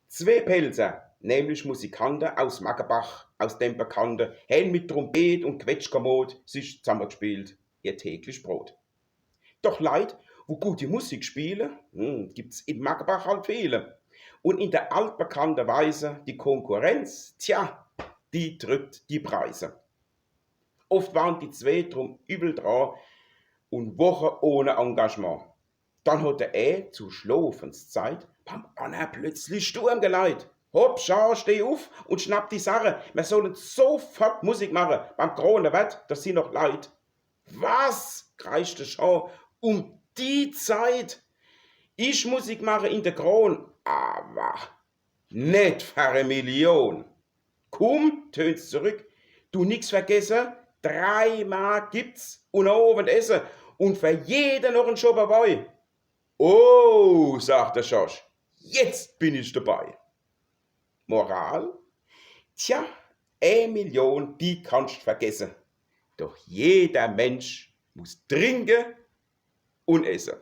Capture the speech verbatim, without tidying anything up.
Zwee Pälzer, nämlich Musikante aus Mackebach, aus dem Bekannte, hen mit Trompet und Quetschkommod sich zammegespielt ihr täglich Brot. Doch Leit, wo gute Musik spiele, hm, gibt's in Mackebach halt viele. Und in der altbekannte Weise die Konkurrenz, tja, die drückt die Preise. Oft waren die zwee drum übel dra und Woche ohne Engagement. Dann hat der ee zu Schlofenszeit beim anner plötzlich Sturm geleit. „Hopp, Schau, steh uff und schnapp die Sache. Mer sollen sofort Musik mache. Beim Kronewert, das sind noch Leit.“ „Was?“, kreischt der Schau. „Um die Zeit? Ich Musik mache in der Kron? Awwer net fer e Million.“ „Kumm“, tönt's zurück, „du nix vergesse, drei Mark gibt's und Owendesse und fer jeden noch en Schoppe Wei.“ „Oh“, sagt der Schorsch, „jetzt bin ich dabei.“ Moral? Tja, e Million, die kannst vergesse. Doch jeder Mensch muss trinke und esse.